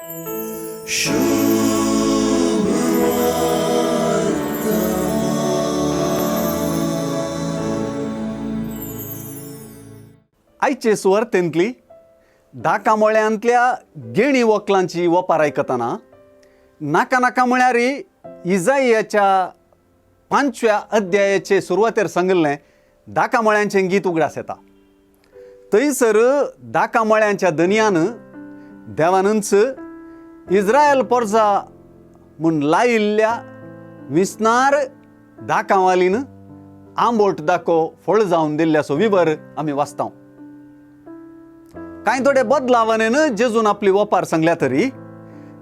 आयचे सुवार्थेंतली दाकामोळ्यांतल्या गेणी वकलांची ओपार आयकतना नाका नाका म्हळ्यार इजाइयाच्या 5व्या अध्यायाचे सुरवातेर सांगिल्लें दाकामोळ्यांचें गीत उगडास येता. थंयसर दाकामोळ्यांच्या दनयान देवानूच इस्रायल पोरजा म्हूण लायिल्ल्या विसनार दाकावालीन आंबोट दाको फळ जावन दिल्ल्याचो विवर आमी वाचता. कांय थोडे बदलावानेन जेजून आपली ओपार सांगल्या तरी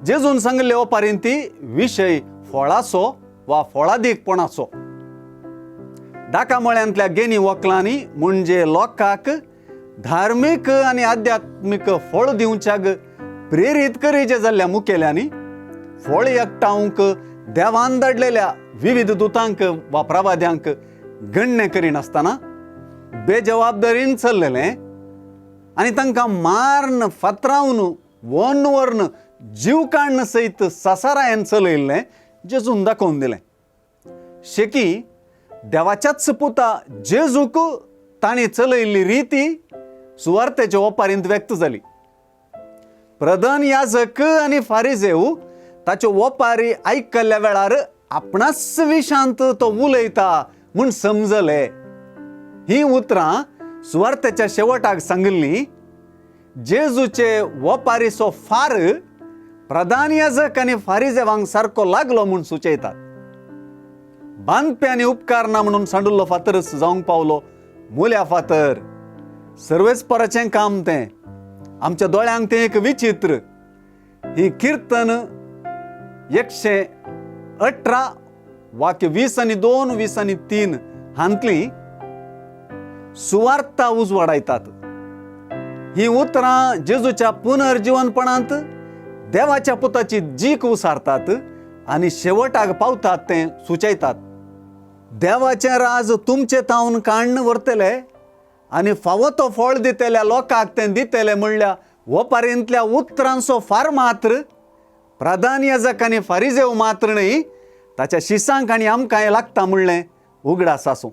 जेजून सांगिल्ले ओपारीन ती विशय फळाचो वा फळादीकपणाचो. दाकामळ्यांतल्या गेनी वकलांनी म्हणजे लोकांक धार्मीक आनी आध्यात्मीक फळ दिवच्याक प्रेरीत करीचे जाल्ल्या मुखेल्यांनी फळ एकठावंक देवान धाडलेल्या विविध दुतांक वा प्रवाद्यांक गण्य करिनासतना बेजबाबदारीन चल्लेलें आनी तांकां माਰਨ फातरावन वन व्हरून जीव काडण सयत सासारायन चलयल्लें जेजून दाखोवन दिलें. शेकी देवाच्याच पुता जेजूक तांणी चलयल्ली रिती सुवार्थेच्या ओपारींत व्यक्त जाली. प्रधान याजक आनी फारिजेव ताच्यो ओपारी आयकल्ल्या वेळार आपणाच विशांत तो उलयता म्हूण समजले. हीं उतरां सुवार्थेच्या शेवटाक सांगिल्लीं जेजूचे ओपारीचो फार प्रधान याजक आनी फारिजेवांक सारको लागलो म्हूण सुचयतात. बांदप्यांनी उपकारना म्हणून सांडुल्लो फातरच जावंक पावलो मुल्या फातर. सर्वेस्पराचें काम तें, आमच्या दोळ्यांक तें एक विचित्र. ही किर्तन 118 वाक्य 20 आनी 2 20 आनी 3 हांतली सुवार्ता उजवाडायतात. ही उतरां जेजूच्या पुनर्जिवनपणांत देवाच्या पुताची जीक उसारतात आनी शेवटाक पावतात तें सुचयतात. देवाचें राज तुमचे तावन काण्ण व्हरतले आनी फावो तो फळ दितल्या लोकांक तें दितले म्हणल्या ओपारींतल्या उतरांचो फार मात्र प्रधान याजक आनी फारिजेव मात्र न्हय ताच्या शिसांक आनी आमकां लागता म्हणलें उगडास आसूं.